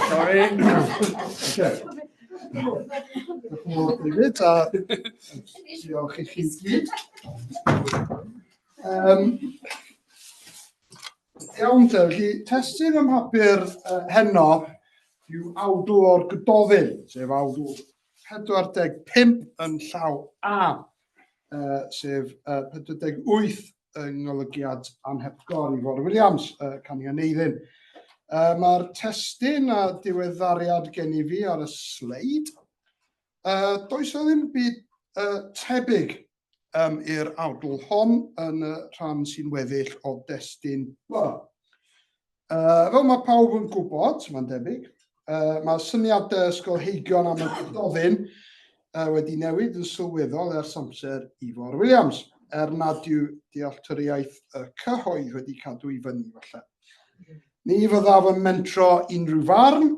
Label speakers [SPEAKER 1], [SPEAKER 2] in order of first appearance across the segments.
[SPEAKER 1] Sorry. Okay. David, a diolch i chi gyd. Um, iawn te, felly testun ym mhapur uh, heno yw awdl o'r Gododdin, sef awdl 45 yn llaw A, uh, sef uh, 48 yng ngolygiad anhepgor Ifor Williams, uh, Canu Aneirin. Uh, Mae'r testun a diweddariad gen i fi ar y sleid. Uh, does yna ddim byd uh, tebyg um, i'r awdl hon yn y rhan sy'n weddill o destun B. Uh, fel mae pawb yn gwybod, mae'n debyg, uh, mae syniadau ysgolheigion am y Gododdin uh, wedi newid yn sylweddol ers amser Ifor Williams, er nad yw dealltwriaeth y cyhoedd wedi cadw i fyny falle. Ni fyddaf yn mentro unrhyw farn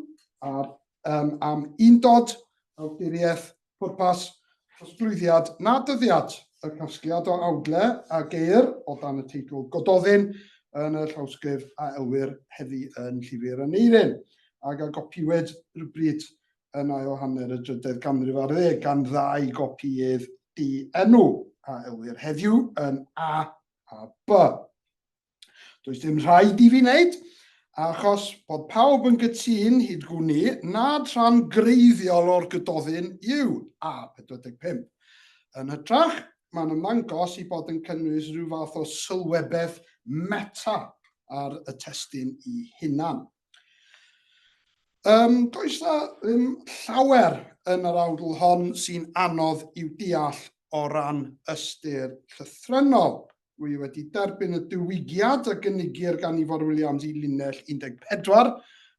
[SPEAKER 1] ar, um, am undod, awduriaeth Pwrpas trosglwyddiad na dyddiad y casgliad o awdle a geir o dan y teitl Gododdin yn y llawsgrif a elwir heddi yn Llyfr Aneirin, ac a gopiwyd rywbryd yn ail hanner y drydedd ganrif ar ddeg gan ddau gopïydd di-enw a elwir heddiw yn A a B. Does dim rhaid i fi wneud, achos bod pawb yn gytûn hyd gwn i nad rhan greiddiol o'r Gododdin yw A45. Yn hytrach, mae'n ymddangos i bod yn cynnwys rhyw fath o sylwebaeth meta ar y testun i hunan. Um, does na ddim llawer yn yr awdl hon sy'n anodd i'w deall o ran ystyr llythrennol. Rwy wedi derbyn y diwygiad a gynigir gan Ifor Williams i linell 14,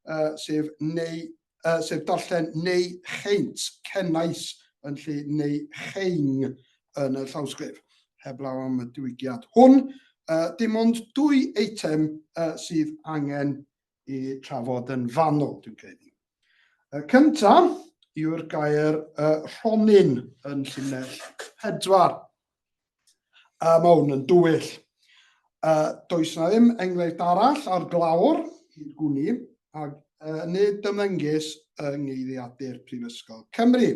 [SPEAKER 1] uh, sef, neu, uh, sef darllen neu cheint, cenais yn lle neu cheing yn y llawsgrif. Heblaw am y diwygiad hwn, uh, dim ond dwy eitem uh, sydd angen i trafod yn fanwl, dwi'n credu. Y cyntaf yw'r gair uh, rhonyn yn llinell pedwar. A mae hwn yn dwyll. Uh, does na ddim enghraifft arall ar glawr, hyd gwn i, ac uh, nid ymddengys yng ngeiriadur Prifysgol Cymru.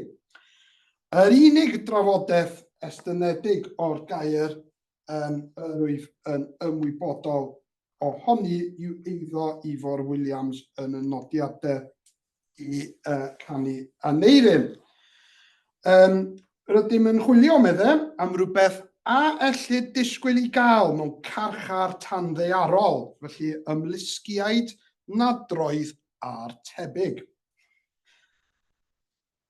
[SPEAKER 1] Yr unig drafodaeth estynedig o'r gair um, yr wyf yn ymwybodol ohoni yw eiddo Ifor Williams yn y nodiadau i uh, Canu Aneirin. Um, rydym yn chwilio, medde, am rhywbeth a ellid disgwyl i gael mewn carchar tanddaearol, felly ymlusgiaid, nadroedd a'r tebyg.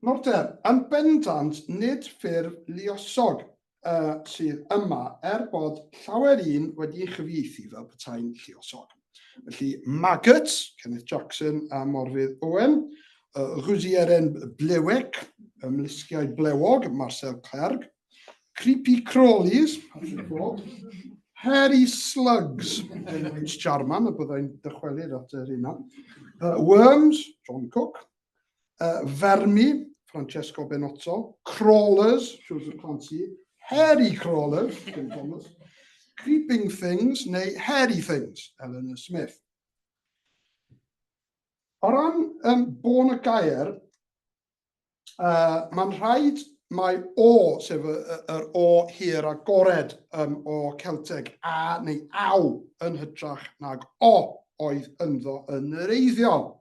[SPEAKER 1] Nawr te, yn bendant nid ffurf luosog uh, sydd yma, er bod llawer un wedi'i chyfieithu fel petai'n lluosog. Felly, Maggots, Kenneth Jackson a Morfydd Owen, uh, Rhusieren Bleweg, Ymlusgiaid Blewog, Marcel Clerg, Creepy Crawlies, Patrick Ford, Hairy Slugs, H. Jarman, y byddai'n dychwelyd at yr un uh, Worms, John Cook, uh, Vermi, Francesco Benozzo, Crawlers, Joseph Clancy, Hairy Crawlers, Jim Thomas, Creeping Things neu Hairy Things, Eleanor Smith. O ran um, bôn y gair, uh, mae'n rhaid mae o, sef y, y, yr o hir agored um, o Celteg, a neu aw yn hytrach nag o oedd ynddo yn yr eiddiol.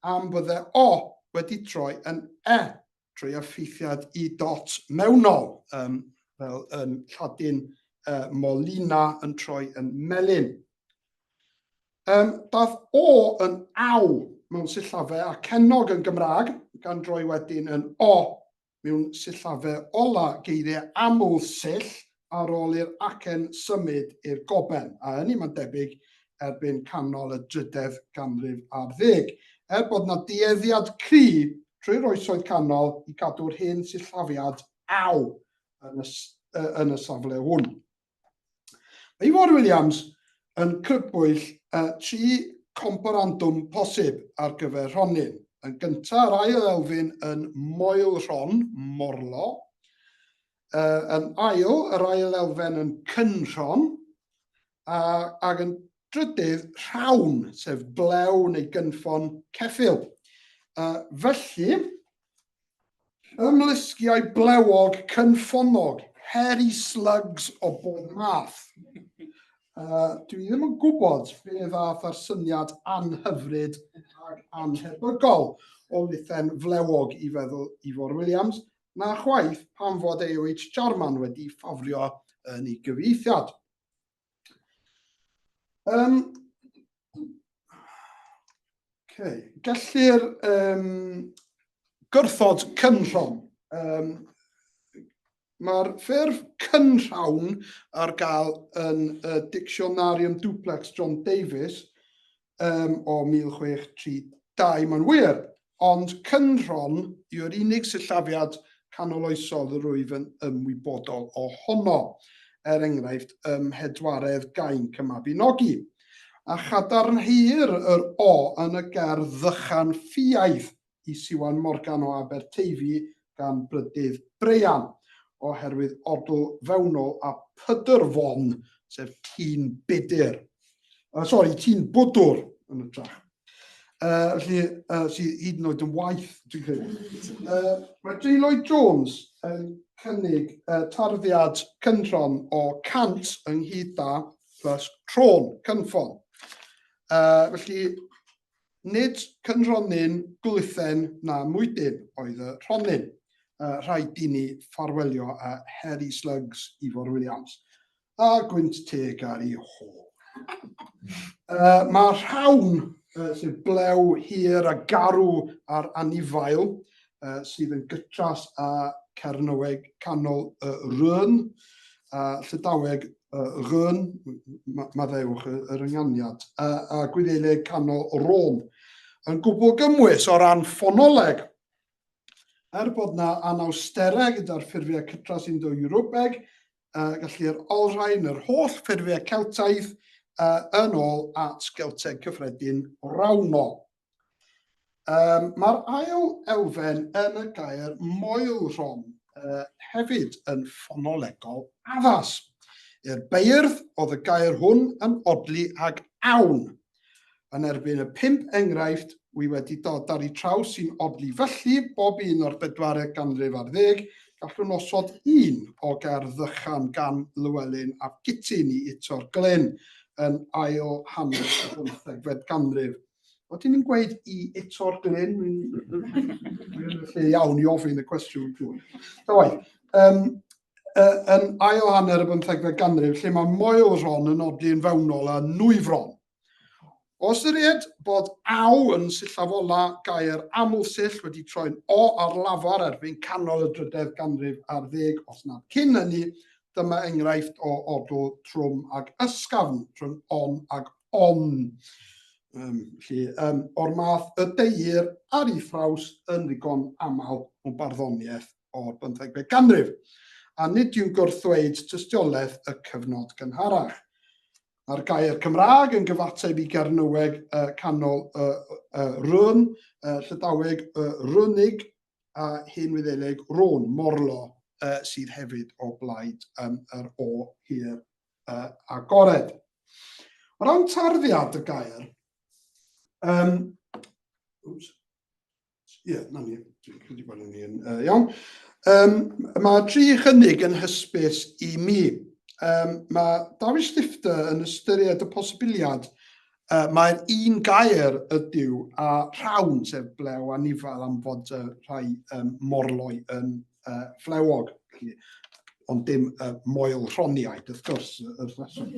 [SPEAKER 1] am fydde o wedi troi yn e trwy effeithiad i dot mewnol, um, fel yn Lladin uh, molina yn troi yn melyn. Um, dath o yn aw mewn sillafau a cennog yn Gymraeg, gan droi wedyn yn o mewn sillafau ola geiriau aml sill ar ôl i'r acen symud i'r goben, a hynny mae'n debyg erbyn canol y drydedd ganrif ar ddeg. Er bod 'na dueddiad cry trwy'r Oesoedd Canol i gadw'r hen sillafiad aw yn y, yn y safle hwn. Mae Ifor Williams yn crybwyll uh, tri comparandwm posib ar gyfer rhonyn. Yn gyntaf, yr ail elfyn yn moelrhon, morlo. Uh, yn ail, yr ail elfen yn cynrhon. A, ac yn drydydd, rhawn, sef blew neu gynffon ceffyl. Felly, ymlusgiau blewog cynffonnog, hairy slugs o bob math. Dwi ddim yn gwybod be ddath ar syniad anhyfryd ac anhebygol o lithen flewog i feddwl Ifor Williams, na chwaith pam fod A.O.H. Jarman wedi ffafrio yn ei gyfieithiad. Okay. Gellir gwrthod cynrhon. Mae'r ffurf cynrhawn ar gael yn y Dictionarium Duplex John Davies o 1632, mae'n wir, ond cynrhon yw'r unig sillafiad canoloesol yr wyf yn ymwybodol ohono, er enghraifft ym Mhedwaredd Gainc y Mabinogi. A chadarnheir yr o yn y gerdd ddychan ffiaidd i Siwan Morgan o Aberteifi gan Brydydd Breian, oherwydd odl fewnol a pydrfon, sef tîn budur. Sori, tîn bwdwr yn ytrach. Felly, sydd hyd yn oed yn waeth, dwi'n credu. Mae J Lloyd Jones yn cynnig tarddiad cynrhon o 100 ynghyd â plus trôn, cynffon. Felly, Nid cynrhonyn, gluthen na mwydyn oedd y rhonyn. Rhaid i ni ffarwelio â Hairy Slugs Ifor Williams, a gwynt teg ar ei hôl. Mae rhawn, sef blew hir a garw ar anifail, sydd yn gytras â Cernyweg canol y Rhyn, a Llydaweg Rhyn, maddeuwch yr ynganiad, a Gwyddeleg canol Rôn, yn gwbl gymwys o ran ffonoleg. Er bod na anawsterau gyda'r ffurfiau cytras Indo-Ewropeg, gellir olrhain yr holl ffurfiau Celtaidd yn ôl at Gelteg cyffredin Rauno. Mae'r ail elfen yn y gair moelrhon hefyd yn ffonolegol addas. I'r beirdd oedd y gair hwn yn odli ag awn. Yn erbyn y pump enghraifft wi wedi dod ar eu traws sy'n odli felly, bob un o'r bedwaredd ganrif ar ddeg, gallwn osod un o gerdd ddychan gan Lywelyn ap Gutyn i Ito'r Glyn yn ail hanner y bymthegfed ganrif. Odyn ni'n gweud i eto'r glyn? Dwi'n yn y lle iawn i ofyn y cwestiwn. Ta waeth. Yn ail hanner y bymthegfed ganrif, lle mae moelrhon yn odli yn fewnol a nwyfron. O ystyried bod aw yn sillaf ola gair amlsill wedi troi'n o ar lafar erbyn canol y drydedd ganrif ar ddeg, os nad cyn hynny, dyma enghraifft o odl trwm ag ysgafn rhwng on ag on. Felly, o'r math y deuir ar ei thraws yn ddigon aml mewn barddoniaeth o'r bymthegfed ganrif, a nid yw'n gwrthddweud tystiolaeth y cyfnod gynharach. Mae'r gair Cymraeg yn gyfateb i Gernyweg canol y Rhyn, Llydaweg y Rhynig, a Hen Wyddeleg Rôn, Morlo, sydd hefyd o blaid yr O hir agored. O ran tarddiad y gair, oops, ie, yeah, na ni, dwi'n credu bod ni yn iawn. Mae tri chynnig yn hysbys i mi. Mae Dafydd Stifter yn ystyried y posibiliad Mae'r un gair ydyw a rhawn, sef blew anifail am fod rhai morloi yn flewog, felly, ond dim moel rhoniaid, wrth gwrs, yr rheswm.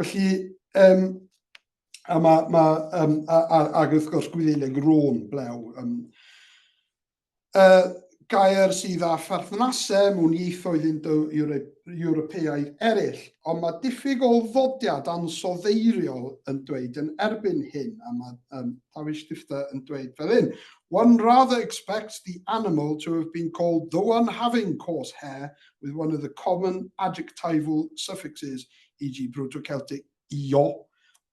[SPEAKER 1] Felly, a mae, ma, a, a, ac wrth gwrs Gwyddeleg rôn blew. Gair sydd â pherthnasau mewn ieithoedd Indo-Ewropeaidd eraill, ond mae diffyg ôl-ddodiad ansoddeiriol yn dweud yn erbyn hyn, a mae Tavish Stifter yn dweud fel hyn, One rather expects the animal to have been called the one having coarse hair with one of the common adjectival suffixes, e.g. Proto-Celtic io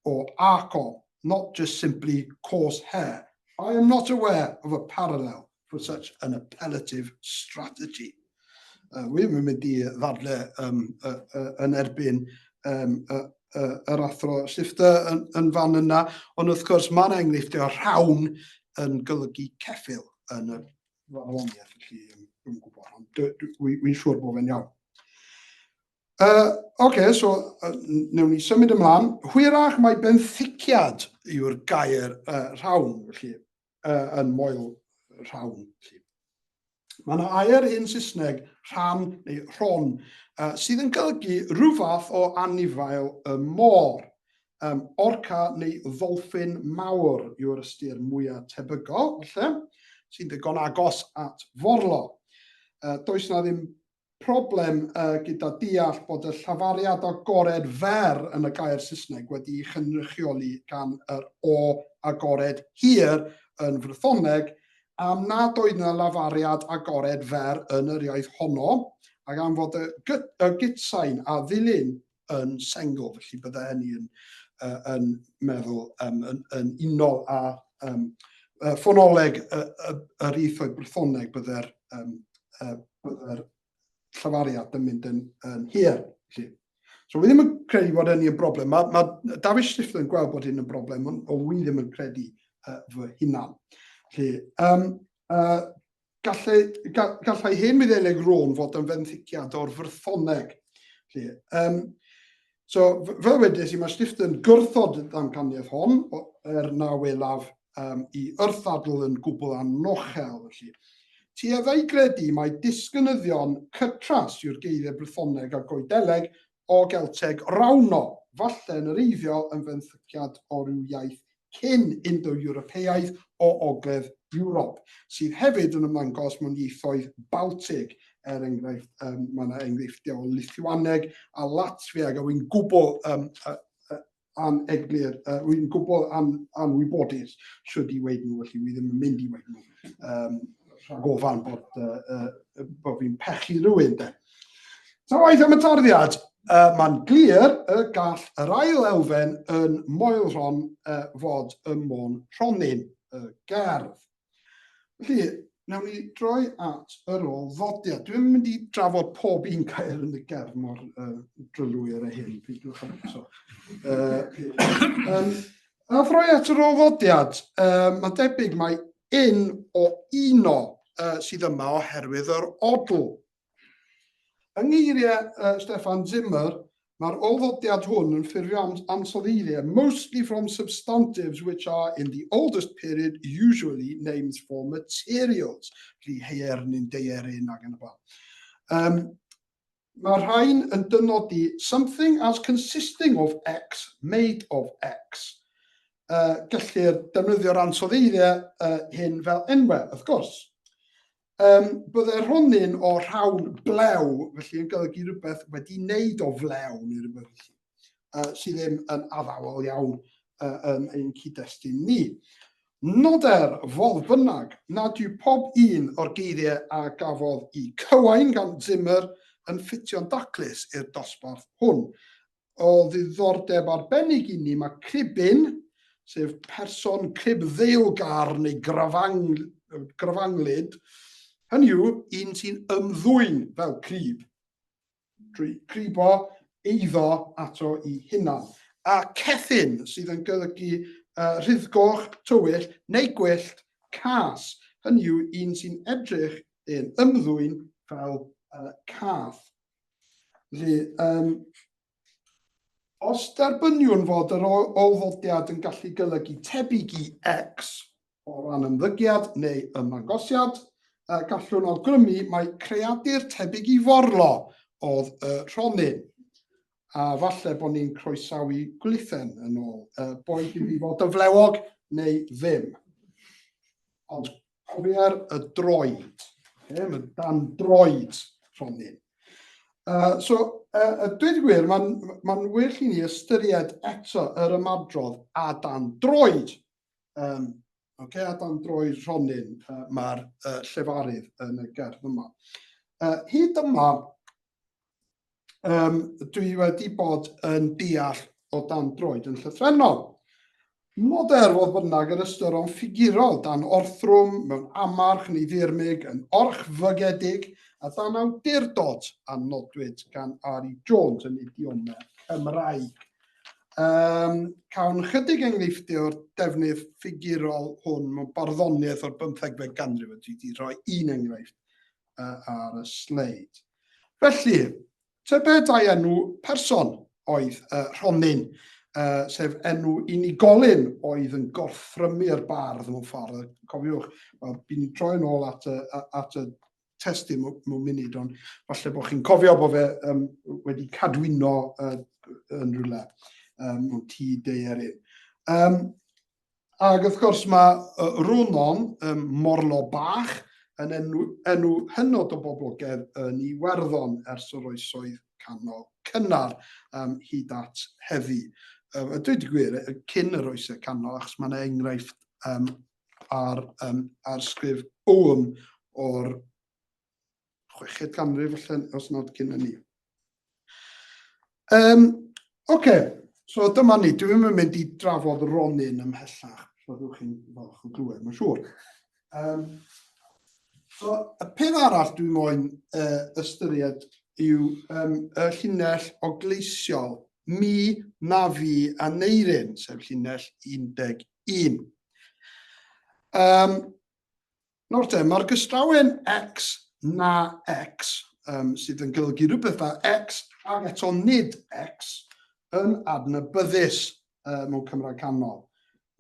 [SPEAKER 1] or arco, not just simply coarse hair. I am not aware of a parallel for such an appellative strategy. Wi ddim yn mynd i ddadle um, yn erbyn um, yr athro Stifter yn, yn fan yna, ond wrth gwrs mae'n enghreifftiau rhawn yn golygu ceffyl yn y farddoniaeth, felly dwi'n gwybod, ond dwi'n siŵr bod fe'n iawn. Uh, Oce, okay, so newn ni symud ymlaen. Hwyrach mae benthyciad yw'r gair rhawn, felly, yn moel rhawn. Felly. Mae yna air un Saesneg, rhan neu rhon, uh, sydd yn golygu rhyw fath o anifail y môr. Um, orca neu ddolffin mawr yw'r ystyr mwyaf tebygol, felly, sy'n ddigon agos at forlo. Uh, does na ddim problem gyda deall bod y llafariad agored fer yn y gair Saesneg wedi'i chynrychioli gan yr o agored hir yn Frythoneg, am nad oedd yna lafariad agored fer yn yr iaith honno, ac am fod y, y gytsain a ddilyn yn sengl, felly bydde hynny yn, uh, yn meddwl um, yn, yn unol â um, uh, ffonoleg y, y, yr ieithoedd Brythoneg bydde'r um, uh, bydde'r llafariad yn mynd yn, yn hir. Felly. So wi ddim yn credu bod hynny yn broblem. Mae, mae David Stifler yn gweld bod hyn yn broblem, ond wi ddim yn credu fy hunan. Felly, um, Gallai, gallai hen Wyddeleg Rôn fod yn fenthyciad o'r Frythoneg. Felly, um, so, fel wedes i, mae Stifft yn gwrthod y ddamcaniaeth hon, er na welaf um, i wrthddadl yn gwbl anochel. Felly, tuedda i gredu mai disgynyddion cytras yw'r geiriau Brythoneg a Goedeleg o Gelteg Rauno, falle yn wreiddiol yn fenthyciad o ryw iaith cyn Indo-Ewropeaidd o Ogledd Ewrop, sydd hefyd yn ymddangos mewn ieithoedd Baltig, er enghraifft, um, mae yna enghreifftiau o Lithuaneg a Latfiag, a wy'n gwbl um, aneglur, wy'n gwbl an, anwybodus shwd i weud nhw, felly wi ddim yn mynd i weud nhw. Um, rhag ofan bod, uh, uh, bod fi'n pechu rhywun, de. Ta waith am y tarddiad, uh, mae'n glir y gall yr ail elfen yn Moelrhon uh, fod ym Môn Rhonyn, y gerdd. Felly, nawn ni droi at yr ôl-ddodiad. Dwi'n mynd i drafod pob un gair yn y gerdd mor uh, drylwyr a hyn, peidiwch â so. Uh, um, a throi at yr ôl-ddodiad, uh, mae'n debyg mai un o uno uh, sydd yma oherwydd yr odl. Yng ngeiriau uh, Stefan Zimmer, mae'r ôl-ddodiad hwn yn ffurfio ansoddeiriau, mostly from substantives which are in the oldest period usually names for materials, felly heiernyn, deierin ac yn y blaen. Um, Mae'r rhain yn dynodi something as consisting of X made of X. Uh, gellir defnyddio'r ansoddeiriau uh, hyn fel enwau, wrth gwrs. Um, byddai rhonyn o rhawn blew, felly yn golygu rhywbeth wedi wneud o flew neu rhywbeth felly, uh, sydd ddim yn addawol iawn uh, yn ein cyd-destun ni. Noder, fodd bynnag, nad yw pob un o'r geiriau a gafodd i cywain gan Zimmer yn ffitio'n daclus i'r dosbarth hwn. O ddiddordeb arbennig i ni mae cribyn, sef person cribddeilgar neu grafang, grafanglyd, hynny yw un sy'n ymddwyn fel crib, drwy cribo eiddo ato i hunan. A cethin, sydd yn golygu uh, rhyddgoch, tywyll neu gwyllt, cas, hynny yw un sy'n edrych yn ymddwyn fel uh, cath. Felly, um, os derbyniwn fod yr ôl-ddodiad yn gallu golygu tebyg i X o ran ymddygiad neu ymddangosiad, gallwn awgrymu mai creadur tebyg i forlo oedd y rhonyn. A falle bod ni'n croesawu gwlithen yn ôl, boed iddi fod yn flewog neu ddim. Ond Cofier y droed. Okay, mae dan droed rhonyn. Uh, so, uh, dweud y gwir, mae'n ma well i ni ystyried eto yr ymadrodd a dan droed. Um, okay, a dan droed rhonyn uh, mae'r uh, llefarydd yn y gerdd yma. Uh, hyd yma, um, dwi wedi bod yn deall o dan droed yn llythrennol. Noder, fodd bynnag, yr ystyron ffigurol dan orthrwm, mewn amarch neu ddirmyg, yn orchfygedig a dan awdurdod a nodwyd gan Ari Jones yn idiomau Cymraeg. Um, cawn chydig enghreifftiau o'r defnydd ffigurol hwn mewn barddoniaeth o'r bymthegfed ganrif, a dwi wedi rhoi un enghraifft uh, ar y sleid. Felly, tybed ai enw person oedd uh, Rhonyn, uh, sef enw unigolyn oedd yn gorthrymu'r bardd mewn ffordd. Cofiwch, wel, bu'n troi yn ôl at y, at y testun mewn munud, ond falle bod chi'n cofio bod fe um, wedi cadwyno uh, yn rhywle um, mewn tŷ daearyn. Um, ac wrth gwrs mae uh, Ronon, um, morlo bach, yn enw, enw hynod o boblogaidd yn Iwerddon ers yr oesoedd canol cynnar um, hyd at heddi. Um, a dweud y gwir, cyn yr oesau canol, achos mae yna enghraifft um, ar, um, ar sgrif Owen o'r chweched ganrif, falle, os nad cyn hynny. Um, Oce, okay. so dyma ni. Dwi ddim yn mynd i drafod Ronin ymhellach. Byddwch chi'n falch o glywed, mae'n siŵr. Um, so, y peth arall dwi'n moyn uh, ystyried yw um, y llinell ogleisiol mi, na fi a Neirin, sef llinell 11. Um, nawr te, mae'r gystrawen X na X, um, sydd yn golygu rhywbeth fel X ac eto nid X, yn adnabyddus uh, mewn Cymraeg Canol.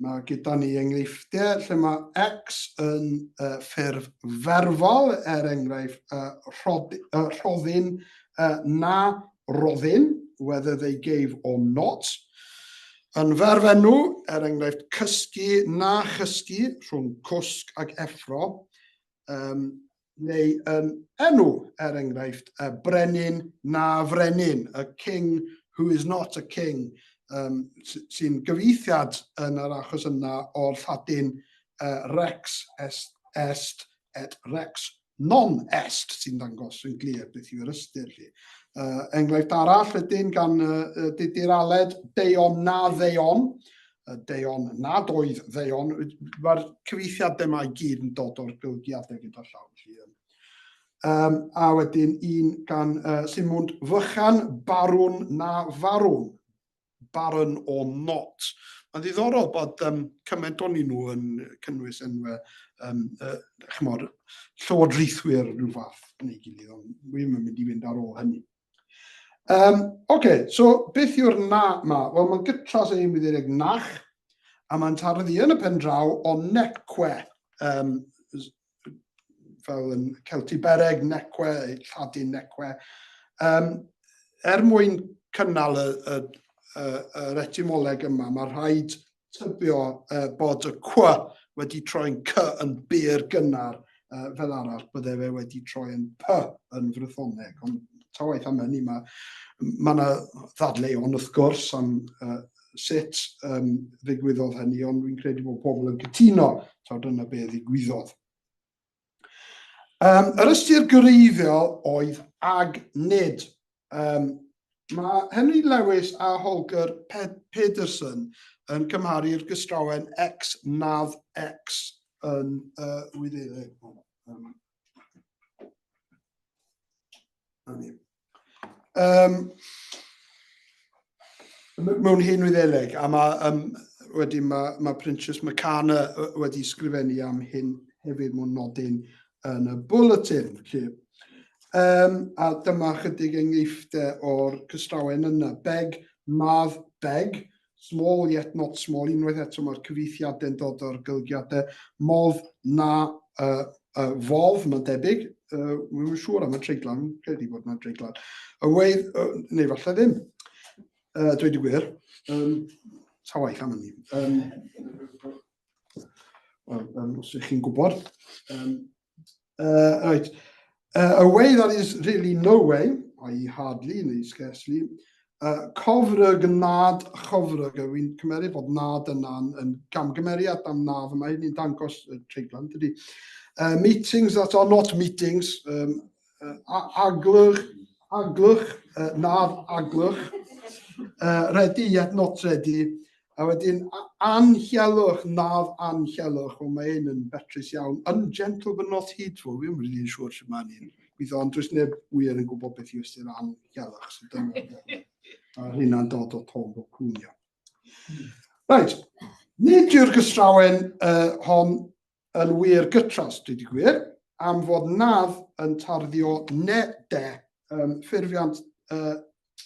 [SPEAKER 1] Mae gyda ni enghreifftiau lle mae X yn uh, ffurf ferfol, er enghraifft uh, rhod, uh, rhoddin uh, na roddin, whether they gave or not. Yn ferfenw, er enghraifft cysgu na chysgu rhwng cwsg ac effro, um, neu yn enw, er enghraifft, y brenin na frenin, a king who is not a king, um, sy'n gyfieithiad yn yr achos yna o'r Lladin uh, rex est, est et rex non est sy'n dangos yn glir beth yw'r ystyr lli. Uh, enghraifft arall wedyn gan uh, Didyr Aled, deion na ddeion, uh, deion nad oedd ddeion, mae'r cyfeithiadau yma i gyd yn dod o'r golygiadau gyda llaw. Lli. Um, a wedyn un gan uh, Simwnt Fychan, barwn na farwn. Baron or not. Mae'n ddiddorol bod um, cymaint o'n nhw yn cynnwys enwau um, uh, chymod, llywodraethwyr rhyw fath yn ei gilydd, ond wi ddim yn mynd i fynd ar ôl hynny. Um, Oce, okay, so beth yw'r na ma? Wel, mae'n gytras ein wyddeg nach, a mae'n tarddu yn y pen draw o neque, um, fel yn Celtibereg, Neque, Lladin Neque. Um, er mwyn cynnal y, y, y, yr etymoleg yma, mae rhaid tybio uh, bod y cw wedi troi'n c yn byr gynnar, uh, fel arall bydde fe wedi troi'n p yn Frythoneg. Ond ta waith am hynny, mae ma yna ddadleuon wrth gwrs am uh, sut um, ddigwyddodd hynny, ond dwi'n credu bod pobl yn cytuno taw dyna be ddigwyddodd. Um, yr ystyr gyreiddiol oedd ag nid. Um, mae Henry Lewis a Holger Pedersen yn cymharu'r gystrawen X nadd X yn uh, Wyddeleg. Um, Um, mewn hen Wyddeleg, a mae, um, wedyn mae, mae Proinsias Mac Cana wedi sgrifennu am hyn hefyd mewn nodyn yn y bulletin. Felly. Um, a dyma chydig enghreifftiau o'r cystrawen yna. Beg, madd, beg, Small yet not small, unwaith eto mae'r cyfieithiadau'n dod o'r golygiadau. Modd na uh, uh, fodd, mae'n debyg. Uh, Dwi'n siŵr am y treiglan, credu bod yna treiglan. Y way, uh, neu falle ddim. Uh, dweud y gwir. Um, ta waith am hynny. Um, well, um, os ydych chi'n gwybod. Um, Uh, right. Uh, a way that is really no way, i.e. hardly neu scarcely, uh, cofrwg nad chofrwg, a wy'n cymeru bod nad yna'n yn gamgymeriad am naf, mae hynny'n dangos y treiglan, dydy. Uh, meetings that are not meetings, um, uh, aglwch, aglwch, uh, naf aglwch, uh, ready yet not ready, A wedyn, anhielwch, naf anhielwch, wel mae hyn yn betrus iawn. Ungentle but not heedful, fi'n rili'n siŵr sut mae hynny'n Gweithio, ond does neb wir yn gwybod beth yw ystyr anhealach, so dyna. Mae hynna'n dod o Tom Bocwnia. Reit, nid yw'r gystrawen uh, hon yn wir gytras, dweud y gwir, am fod nadd yn tarddio ne de, um, ffurfiant uh,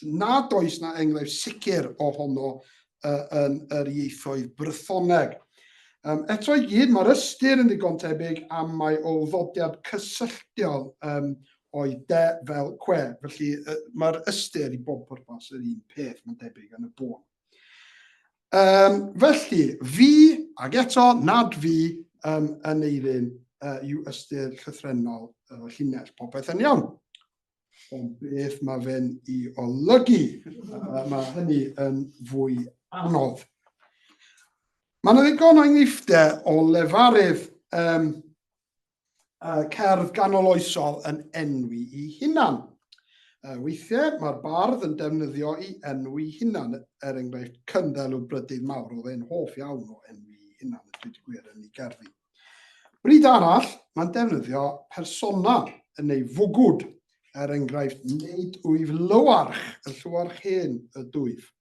[SPEAKER 1] nad oes na enghraifft sicr ohono uh, yn yr ieithoedd Brythoneg. Um, eto i gyd, mae'r ystyr yn ddigon tebyg am mae ôl-ddodiad cysylltiol um, o'i de fel cwe. Felly uh, mae'r ystyr i bob pwrpas yr un peth, mae'n debyg yn y bôn. Um, felly, fi, ac eto, nad fi, um, yn eirin uh, yw ystyr llythrennol uh, llinell. Popeth yn iawn. Ond beth mae fe'n i olygu? Mae hynny yn fwy anodd. Mae yna ddigon o enghreifftiau o lefarydd um, uh, cerdd ganoloesol yn enwi i hunan. Uh, weithiau mae'r bardd yn defnyddio i enw i hunan, er enghraifft Cynddelw Brydydd Mawr, oedd e'n hoff iawn o enwi i hunan, yn dweud y gwir, yn ei gerddi. Bryd arall, mae'n defnyddio persona yn ei fwgwd, er enghraifft, nid wyf lywarch, y llywarch hen y dwyf.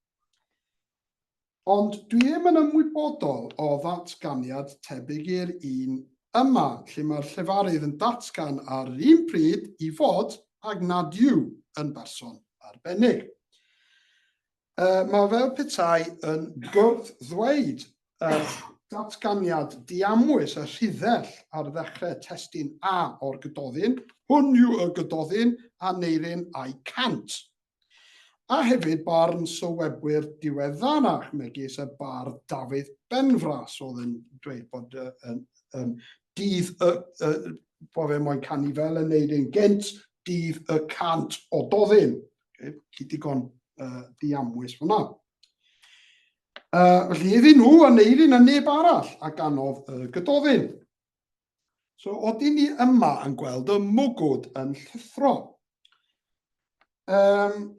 [SPEAKER 1] Ond dwi ddim yn ymwybodol o ddatganiad tebyg i'r un yma, lle mae'r llefarydd yn datgan ar yr un pryd i fod ag nad yw yn berson arbennig. Uh, mae fel petai yn gwrth-ddweud y datganiad diamwys y rhuddell ar ddechrau testun A o'r Gododdin, hwn yw y Gododdin a Neirin a'i cant. A hefyd barn sylwebwyr diweddarach, megis y bardd Dafydd Benfras, oedd yn dweud bod uh, um, um, dydd y, uh, bod fe moyn canu fel y Neirin gynt, dydd y cant o doddin. Okay? Felly digon uh, diamwys fyna. Uh, felly iddyn nhw a Neirin a neb arall a ganodd y Gododdin. So, oedden ni yma yn gweld y mwgwd yn llithro. Um,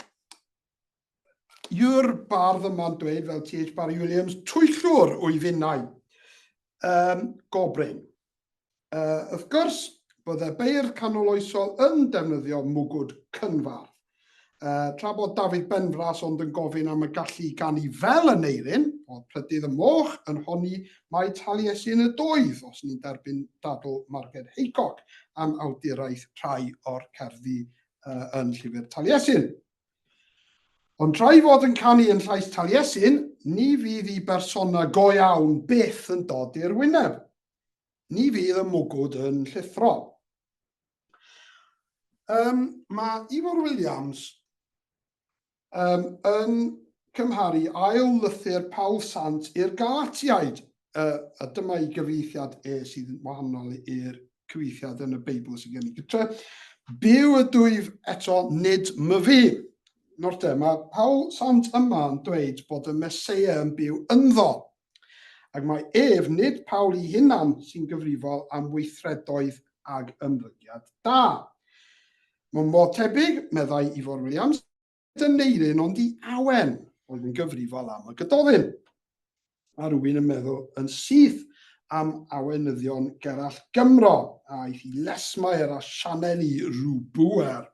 [SPEAKER 1] yw'r bardd yma'n dweud, fel T.H. Barry Williams, twyllwr o'i finnau. Um, gobrin. Uh, wrth gwrs, bydde beirdd canoloesol yn defnyddio mwgwd cynfardd. Uh, tra bod Dafydd Benfras ond yn gofyn am y gallu i ganu fel y Neirin, oedd Prydydd y Moch yn honni mai Taliesin y doedd, os ni'n derbyn dadl Marged Haycock am awduraeth rhai o'r cerddi uh, yn llyfr Taliesin. Ond tra i fod yn canu yn llais Taliesin, ni fydd i bersona go iawn byth yn dod i'r wyneb. Ni fydd y mwgwd yn llithro. Um, mae Ifor Williams um, yn cymharu ail lythyr Paul Sant i'r Galatiaid, uh, a dyma ei gyfieithiad e sydd yn wahanol i'r cyfieithiad yn y Beibl sydd gen i gytre. Byw ydwyf eto, nid myfi. Nawr te, mae Paul Sant yma yn dweud bod y Meseia yn byw ynddo. Ac mae ef, nid Paul ei hunan, sy'n gyfrifol am weithredoedd ag ymddygiad da. Mewn modd tebyg, meddai Ifor Williams, nid Aneirin ond i Awen oedd yn gyfrifol am y Gododdin. Mae rhywun yn meddwl yn syth am awenyddion Gerallt Gymro, a aeth i Lesmair a sianeli rhyw bŵer.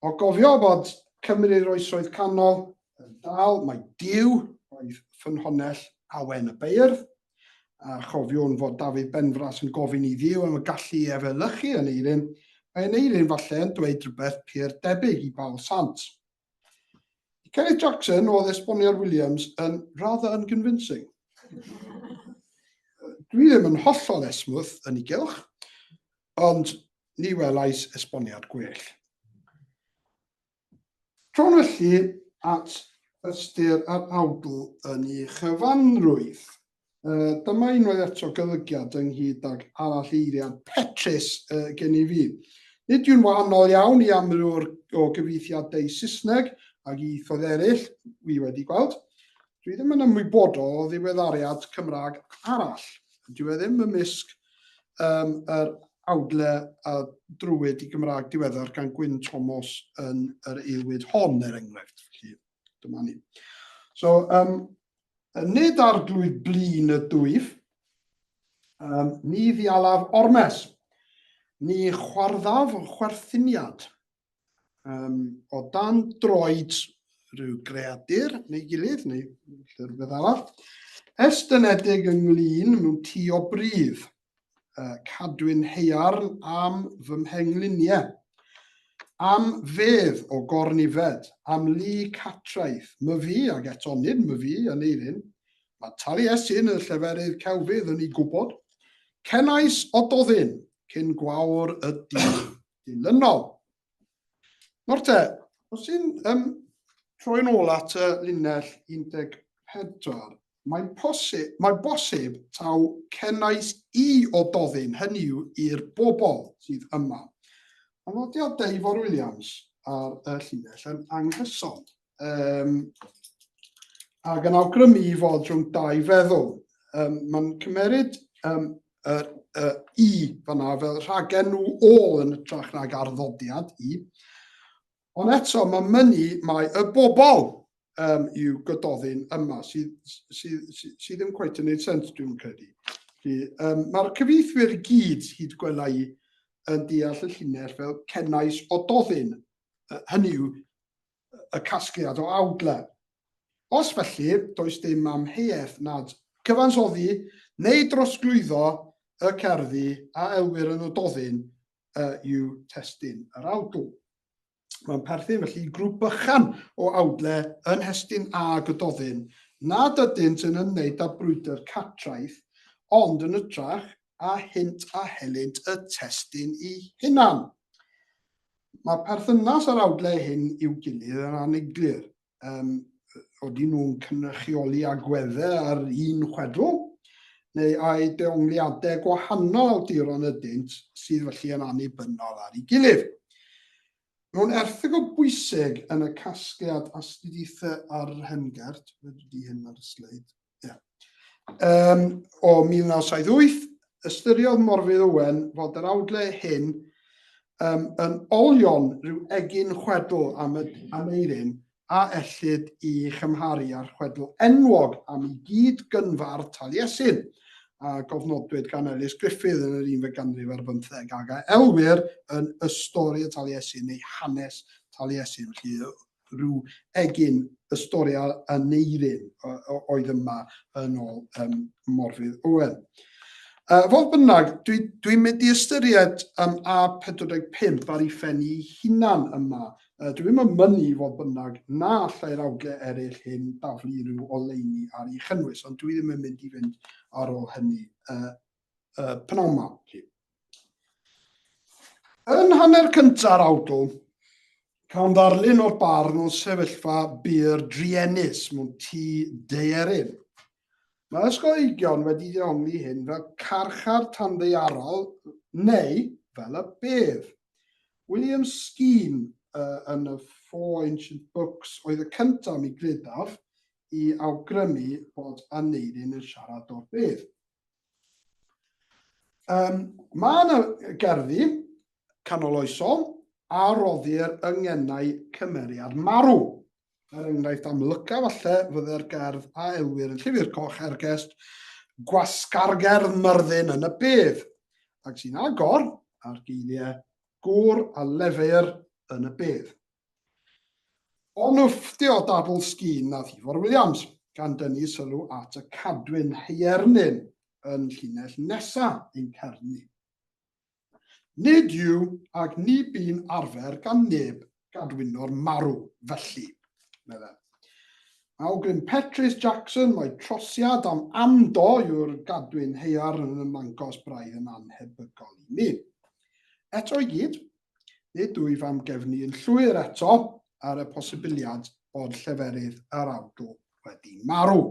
[SPEAKER 1] O gofio bod Cymru'r Oesoedd Canol yn dal mai Duw oedd ffynhonnell awen y beirdd, a chofiwn fod Dafydd Benfras yn gofyn i Dduw am y gallu i efelychu Aneirin, mae Aneirin falle yn dweud rhywbeth pur debyg i Bawl Sant. I Kenneth Jackson oedd esboniad Williams yn rather unconvincing. Dwi ddim yn hollol esmwyth yn ei gylch, ond Ni welais esboniad gwell. Trown felly at ystyr yr awdl yn ei chyfanrwydd. Dyma unwaith eto golygiad ynghyd ag aralleiriad petrus gen i fi. Nid yw'n wahanol iawn i amryw o gyfieithiadau Saesneg ac ieithoedd eraill wi wedi gweld. Dwi ddim yn ymwybodol o ddiweddariad Cymraeg arall. Dyw e ddim ymysg um, yr awdle a drwyd i Gymraeg diweddar gan Gwyn Thomas yn yr aelwyd hon, er enghraifft. Felly, dyma ni. So, um, nid arglwydd blin y dwyf, um, ni ddialaf ormes. Ni chwarddaf chwerthiniad um, o dan droed rhyw greadur neu gilydd, neu rhywbeth arall, estynedig ynglyn mewn tŷ o bridd, uh, cadwyn heiarn am fy mhengliniau, am fedd o gornifed, am lu catraeth, myfi, ag eto nid myfi, yn eirin, mae Taliesin y lleferydd celfydd yn ei gwybod, cenais ododdyn cyn gwawr y dydd dilynol. Nawr te, os ti'n um, troi'n ôl at y linell 14, mae'n posib, mae bosib taw cenais i o doddyn, hynny yw i'r bobl sydd yma. Mae nodiadau Ifor Williams ar y llinell yn anghyson. Um, ac yn awgrymu i fod rhwng dau feddwl. Um, Mae'n cymeryd um, yr y i fanna fel rhagenw ôl yn ytrach nag arddodiad i. Ond eto, mae mynnu mae y bobl um, i'w gododdin yma, sydd, sydd, sydd, sydd ddim cweit yn gwneud sens, dwi'n credu. Felly, um, Mae'r cyfieithwyr i gyd, hyd gwela i, yn deall y llinell fel cenais ododdin, hynny yw, y casgliad o awdle. Os felly, does dim amheuaeth nad cyfansoddi neu drosglwyddo y cerddi a elwir yn ododdyn yw testun yr awdl. Mae'n perthyn felly i grŵp bychan o awdle yn nhestun a Gododdin nad ydynt yn ymwneud â brwydr Catraeth, ond yn hytrach â hynt a helynt y testun ei hunan. Mae perthynas yr awdlau hyn i'w gilydd yn aneglur. Um, oedden nhw'n cynrychioli agweddau ar un chwedl, neu ai deongliadau gwahanol awduron ydynt sydd felly yn annibynnol ar ei gilydd. Mewn erthygl bwysig yn y casgliad astudiaethau ar yr Hengert, fe di hyn ar y sleid, yeah. um, o 1978, ystyriodd Morfydd Owen fod yr awdlau hyn um, yn olion rhyw egin chwedl am, y, am Eirin a ellid i chymharu â'r chwedl enwog am ei gyd gynfardd Taliesin, a gofnodwyd gan Ellis Griffith yn yr unfed ganrif ar bymtheg ac a elwir yn Ystori y Taliesin neu Hanes Taliesin. Felly rhyw egin ystoria Aneirin oedd yma yn ôl um, Morfydd Owen. Uh, fodd bynnag, dwi'n dwi mynd i ystyried um, A45 ar ei phen ei hunan yma. Uh, dwi ddim yn mynnu fodd bynnag na allai'r awdlau eraill hyn daflu rhyw oleuni ar ei chynnwys, ond dwi ddim yn mynd i fynd ar ôl hynny uh, uh, pnawn ma. Yn hanner cynta'r awdl, cawn ddarlun o'r barn o sefyllfa bur druenus mewn tŷ daearyn. Mae ysgolheigion wedi dehongli hyn fel carchar tanddaearol neu fel y bedd. William Skene uh, yn y Four Ancient Books oedd y cyntaf mi gredaf i awgrymu bod Aneirin yn siarad o'r bedd. Um, mae yna gerddi canoloesol a roddir yng ngenau cymeriad marw. Er enghraifft amlyca falle fydde'r gerdd a elwir yn Llyfr Coch Hergest, Gwasgargerdd Myrddin yn y Bedd, ac sy'n agor ar geiriau gŵr a lefeir yn y bedd. Ond wfftio dadl sgîn nath Ifor Williams, gan dynnu sylw at y cadwyn heiernyn yn llinell nesa ein cerdd ni. Nid yw ac ni bu'n arfer gan neb gadwyno'r marw felly, meddai. Awgrym Petrus Jackson mai trosiad am amdo yw'r gadwyn heiarn yn ymddangos braidd yn annhebygol i mi. Eto i gyd, Nid wyf am gefnu yn llwyr eto ar y posibiliad bod lleferydd yr awdl wedi marw.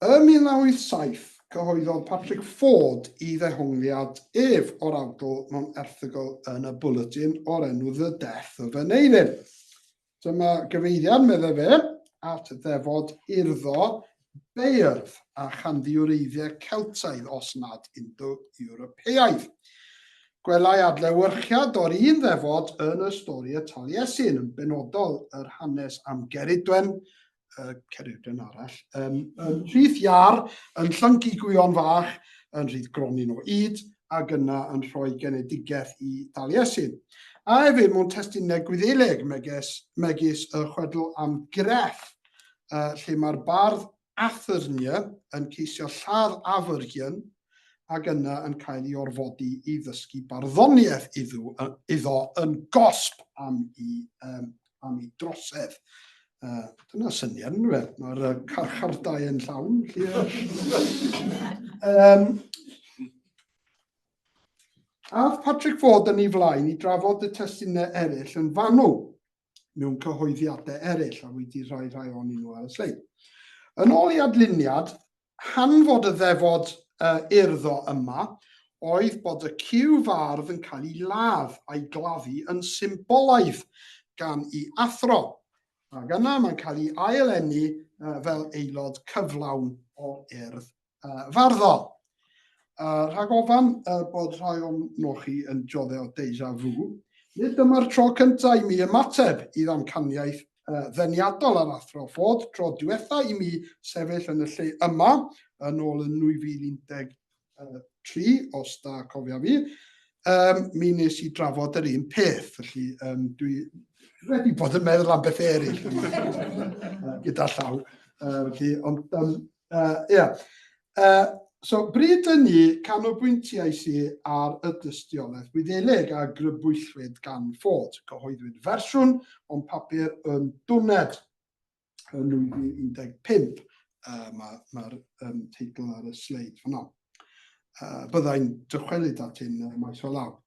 [SPEAKER 1] Ym 1987, cyhoeddodd Patrick Ford i ddehongliad ef o'r awdl mewn erthygl yn y Bulletin o'r enw The Death of Aneirin. Dyma gyfeiriad, meddai fe, at ddefod urddo beirdd a chanddi wreiddiau Celtaidd os nad Indo-Ewropeaidd. Gwelai adlewyrchiad o'r un ddefod yn y stori y Taliesin, yn benodol yr hanes am Geridwen, Ceredigion arall, yn rhith iâr, yn llyncu gwion fach, yn rhith gronyn o ŷd, ac yna yn rhoi genedigaeth i Daliesin. A hefyd mewn testunau Gwyddeleg, megis, megis y chwedl am Greff, lle mae'r bardd Athyrnia yn ceisio lladd Afyrgion ac yna yn cael ei orfodi i ddysgu barddoniaeth iddo, iddo yn gosb am i, um, am i drosedd. Dyna syniad, yn fe? Mae'r carchardai yn llawn. um, Ath Patrick Ford yn ei flaen i drafod y testunau eraill yn fanwl mewn cyhoeddiadau eraill, a wedi rhoi rhai ohonyn nhw ar y sleid. Yn ôl ei adluniad, Hanfod y ddefod uh, urddo yma oedd bod y cyw fardd yn cael ei ladd a'i gladdu yn symbolaidd gan ei athro, ac yna mae'n cael ei ail-eni uh, fel aelod cyflawn o'r urdd uh, farddol. Uh, rhag ofan uh, bod rhai o'n chi yn diodde o deja vu, nid dyma'r tro cyntaf i mi ymateb i ddamcaniaeth ddeniadol ar Athro Ford tro diwetha i mi sefyll yn y lle yma yn ôl yn 2013, os da cofia fi, um, mi nes i drafod yr un peth, felly um, dwi wedi bod yn meddwl am beth eraill gyda llaw. Felly, ond, um, yeah. So, bryd hynny, canolbwyntiais i ar y dystiolaeth Wyddelig a grybwyllwyd gan Ford. Cyhoeddwyd fersiwn o'n papur yn Dwned yn 2015. Mae'r ma, um, teitl ar y sleid fan'na. Byddai'n dychwelyd at hyn maes o law.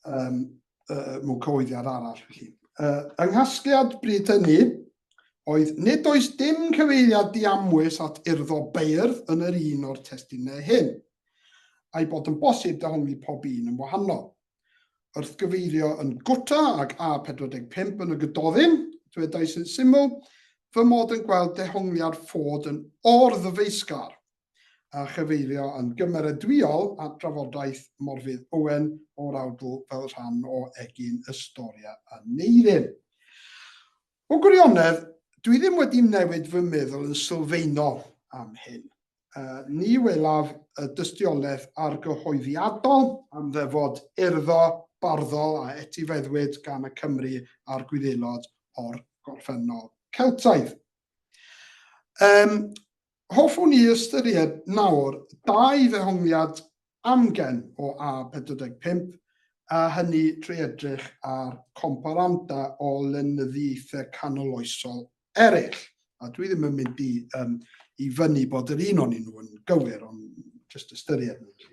[SPEAKER 1] um, uh, mewn cyhoeddiad arall. Felly. Yng nghasgliad bryd hynny, oedd nid oes dim cyfeiriad diamwys at urddo beirdd yn yr un o'r testunau hyn, a'i bod yn bosib dehongli pob un yn wahanol. Wrth gyfeirio yn gwta ag A45 yn y Gododdin, dwedais yn syml, fy mod yn gweld dehongliad Ford yn or-ddyfeisgar, a chyfeirio yn gymeradwyol at drafodaeth Morfudd Owen o'r awdl fel rhan o egin Ystoria Aneirin. O gwirionedd, dwi ddim wedi newid fy meddwl yn sylfaenol am hyn. Uh, ni welaf y dystiolaeth argyhoeddiadol am ddefod urddo barddol a etifeddwyd gan y Cymry a'r Gwyddelod o'r gorffennol Celtaidd. Um, Hoffwn i ystyried nawr dau ddehongliad amgen o A45, a hynny trwy edrych ar comparanda o lenyddiaethau canoloesol eraill. A dwi ddim yn mynd i, um, i fyny bod yr un o'n nhw yn gywir, ond jyst ystyried nhw.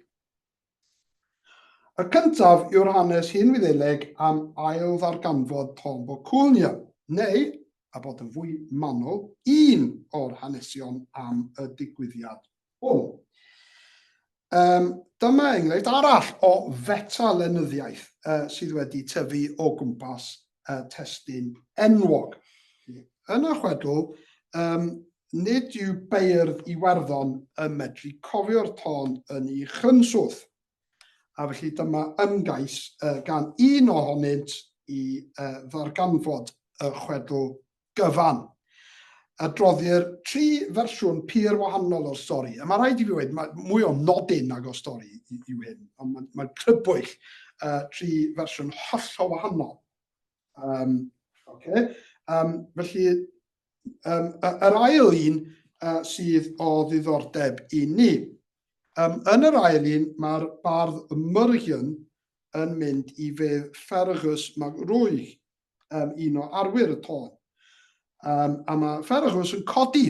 [SPEAKER 1] Y cyntaf yw'r hanes hen Wyddeleg am ail-ddarganfod Tomb o Cúlnia, neu, a bod yn fwy manwl, un o'r hanesion am y digwyddiad hwn. Um, dyma enghraifft arall o feta-lenyddiaeth uh, sydd wedi tyfu o gwmpas uh, testun enwog. Yn y chwedl, um, Nid yw beirdd Iwerddon yn medru cofio'r tôn yn ei chrynswth, a felly dyma ymgais gan un ohonynt i ddarganfod y chwedl gyfan. Adroddir tri fersiwn pur wahanol o'r stori, a mae rhaid i fi weud, mae mwy o nodyn nag o stori yw hyn, ond mae'n mae crybwyll tri fersiwn hollol wahanol. Um, okay. um, felly, Um, yr ail un sydd o ddiddordeb i ni. Um, yn yr ail un, mae'r bardd Murgion yn mynd i fedd Fergus MacRuaich, um, un o arwyr y tôn. Um, a mae Fergus yn codi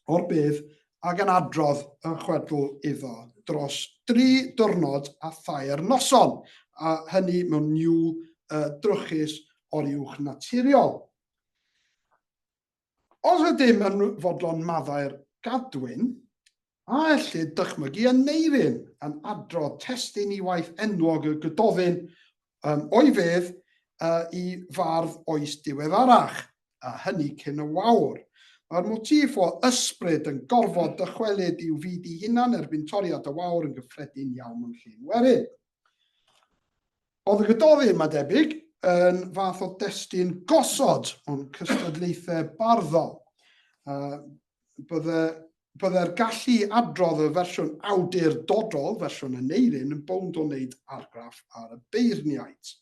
[SPEAKER 1] o'r bedd ac yn adrodd y chwedl iddo dros dri diwrnod a thair noson, a hynny mewn niwl uh, drwchus o'r uwch naturiol. Os ydym yn fodlon maddau'r gadwyn, a ellid dychmygu Aneirin yn adrodd testun i waith enwog y Gododdin um, o'i fedd uh, i fardd oes diweddarach, a hynny cyn y wawr. Mae'r motif o ysbryd yn gorfod dychwelyd i'w fyd ei hunan erbyn toriad y wawr yn gyffredin iawn mewn llun werin. Oedd y Gododdin, mae'n debyg, yn fath o destun gosod o'n cystadlaethau barddol. Bydde, bydde'r gallu adrodd y fersiwn awdurdodol, fersiwn Aneirin, yn bownd o wneud argraff ar y beirniaid.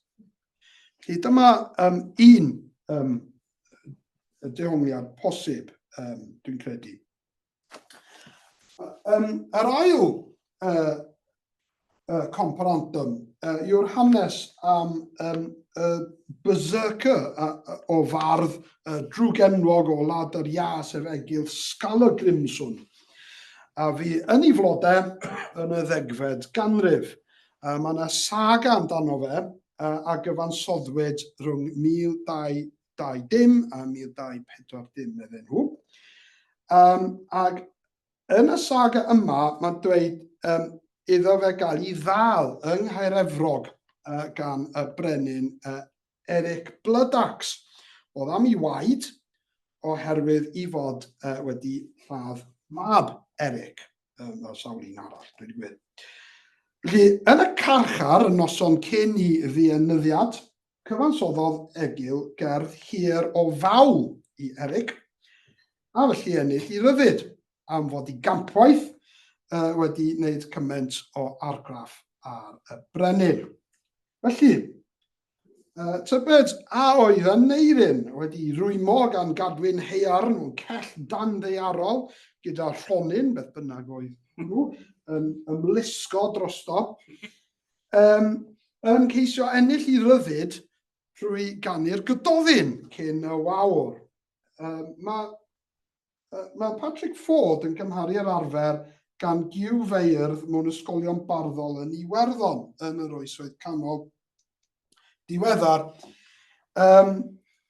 [SPEAKER 1] Felly dyma um, un um, dehongliad posib, um, dwi'n credu. Um, yr ail comparantum yw'r hanes am um, berserker o fardd drwgenwog o wlad yr Iâ, sef Egil Skallagrimsson, a fi yn ei flodau yn y ddegfed ganrif. Mae yna saga amdano fe a gyfansoddwyd rhwng 1220 a 1240, medden nhw. Um, ac yn y saga yma, mae'n dweud um, iddo fe gael ei ddal yng Nghaerefrog gan y brenin Eric Bloodaxe. Oedd am ei waed oherwydd i fod wedi lladd mab Eric, um, sawl un arall, dwi'n gwir. Felly, yn y carchar, y noson cyn i ddienyddiad, Cyfansoddodd Egil gerdd hir o fawl i Eric, a felly ennill i ryddid, am fod i gampwaith uh, wedi wneud cymaint o argraff ar y brenin. Felly, uh, tybed a oedd Aneirin wedi rwymo gan gadwyn haearn mewn cell danddaearol gyda rhonyn, beth bynnag oedd hwnnw, yn ymlusgo drosto, um, yn ceisio ennill i ryddid drwy ganu'r Gododdin cyn y wawr. Um, mae, uh, mae Patrick Ford yn cymharu'r arfer gan giw feirdd mewn ysgolion barddol yn Iwerddon yn yr oesoedd canol diweddar um,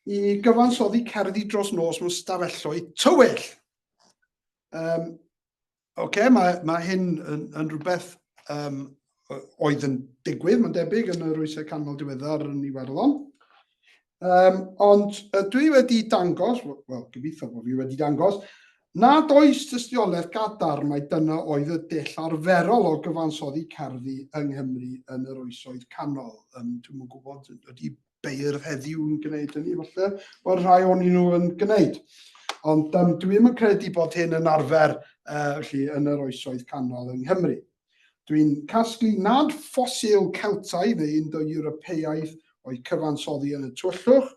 [SPEAKER 1] i gyfansoddi cerddi dros nos mewn stafelloedd tywyll. Um, Oce, okay, mae, mae hyn yn, yn rhywbeth um, oedd yn digwydd, mae'n debyg, yn yr oesau canol diweddar yn Iwerddon. Um, ond dwi wedi dangos, wel, gobeithio bod fi wedi dangos, nad oes tystiolaeth gadarn mai dyna oedd y dull arferol o gyfansoddi cerddi yng Nghymru yn yr oesoedd canol. Um, Dwi'm yn gwybod, ydy beirdd heddiw yn gwneud hynny, falle, bod rhai o'n nhw yn gwneud. Ond um, dwi ddim yn credu bod hyn yn arfer uh, felly, yn yr oesoedd canol yng Nghymru. Dwi'n casglu nad ffosil Celtaidd neu Indo-Ewropeaidd oedd cyfansoddi yn y tywyllwch,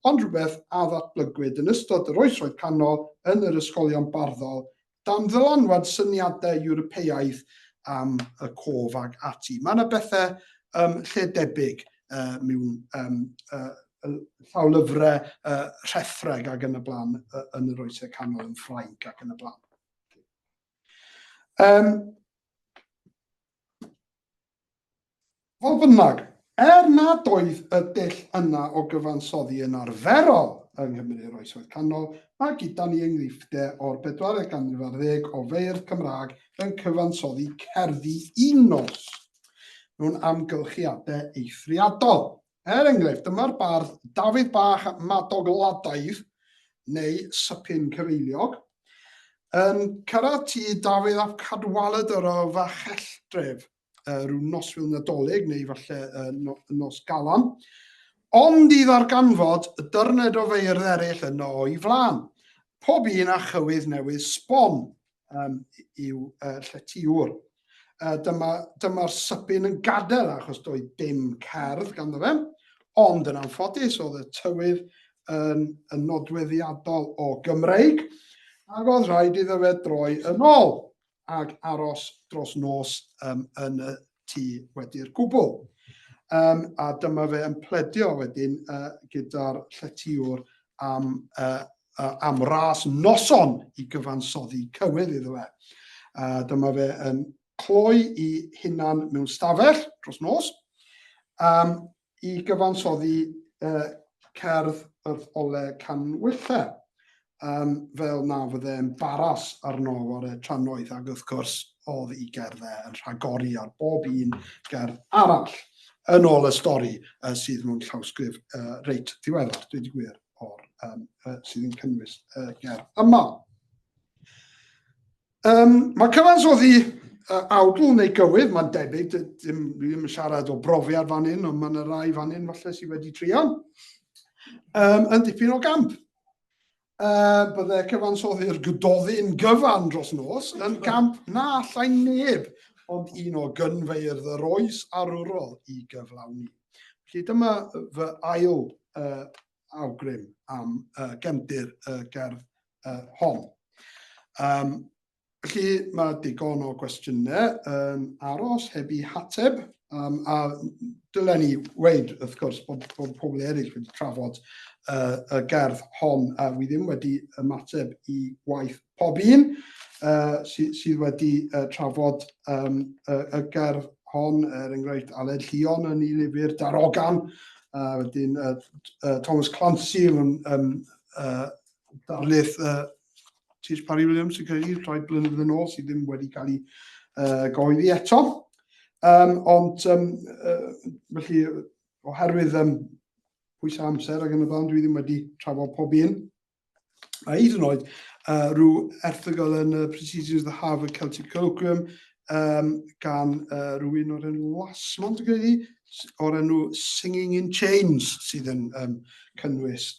[SPEAKER 1] ond rhywbeth a ddatblygwyd yn ystod yr oesoedd canol yn yr ysgolion barddol dan ddylanwad syniadau Ewropeaidd am y cof ag ati. Mae yna bethau um, lle debyg uh, mewn um, uh, llawlyfrau uh, rhethreg ac yn y blaen uh, yn yr oesau canol yn Ffrainc ac yn y blaen. Um, Fodd bynnag, er nad oedd y dull yna o gyfansoddi yn arferol yng Nghymru yr Oesoedd Canol, mae gyda ni enghreifftiau o'r bedwaredd ganrif ar ddeg o feirdd Cymraeg yn cyfansoddi cerddi unnos mewn amgylchiadau eithriadol. Er enghraifft, dyma'r bardd Dafydd Bach Madog Ladaidd, neu Sypyn Cyfeiliog, yn cyrraedd tŷ Dafydd ap Cadwaladr o Fachelltref, rhyw noswyl Nadolig neu falle no, nos Galan, ond i ddarganfod y dyrned o feirdd eraill yno o'i flaen, pob un â chywydd newydd sbon um, i'w uh, lletywr. Uh, dyma, dyma'r sypyn yn gadael achos doedd dim cerdd ganddo fe, ond yn anffodus oedd y tywydd yn, yn nodweddiadol o Gymreig, ac oedd rhaid iddo fe droi yn ôl ac aros dros nos um, yn y tŷ wedi'r gwbl. Um, a dyma fe yn pledio wedyn uh, gyda'r lletywr am, uh, uh, am ras noson i gyfansoddi cywydd iddo fe. Uh, dyma fe yn cloi i hunan mewn stafell dros nos um, i gyfansoddi uh, cerdd wrth ole canwyllau, um, fel na fydde embaras arno fore trannoeth, ac wrth gwrs oedd i gerdd e yn rhagori ar bob un gerdd arall, yn ôl y stori uh, sydd mewn llawsgrif uh, reit ddiweddar, dweud y gwir, o'r, um, uh, sydd yn cynnwys y uh, gerdd yma. Um, mae cyfansoddi awdl neu gywydd, mae'n debyg, dim, dwi ddim yn siarad o brofiad fan hyn, ond mae yna rai fan hyn falle sydd wedi trio, yn dipyn o gamp. Bydde cyfansoddi'r Gododdin gyfan dros nos yn gamp na allai neb ond un o gynfeirdd yr oes arwrol i gyflawni. Felly dyma fy ail awgrym am gefndir y gerdd hon. Felly mae digon o gwestiynau yn aros heb eu hateb, a dylen ni weud, wrth gwrs, bod, bod pobl eraill wedi trafod y gerdd hon, a wi ddim wedi ymateb i waith pob un sy, sydd wedi trafod y, y gerdd hon, er enghraifft Aled Llion yn ei lyfr Darogan, a wedyn Thomas Clancy yn darlith T.H. Parry Williams, sy'n credu, rhai blynyddoedd yn ôl, sydd ddim wedi cael ei gyhoeddi eto. Ond, felly, oherwydd pwysau amser ac yn y blaen, dwi ddim wedi trafod pob un. A hyd yn oed, rhyw erthygl yn y Proceedings of the Harvard Celtic Colloquium gan rhywun o'r enw Lasmon, dwi'n credu, o'r enw Singing in Chains, sydd yn cynnwys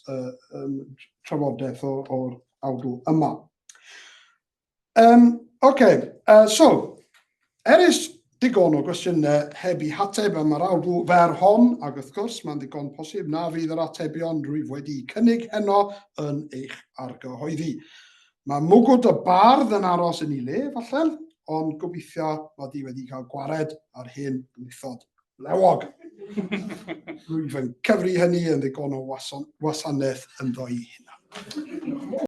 [SPEAKER 1] trafodaeth o'r awdl yma. OK, so, erys digon o gwestiynau heb i hateb am yr awdl fer hon, ac wrth gwrs mae'n ddigon posib na fydd yr atebion rwyf wedi cynnig heno yn eich argyhoeddi. Mae mwgwd y bardd yn aros yn ei le, falle, ond gobeithio mod i wedi cael gwared ar hen lithod blewog. Rwyf yn cyfri hynny yn ddigon o wasanaeth ynddo ei hunan.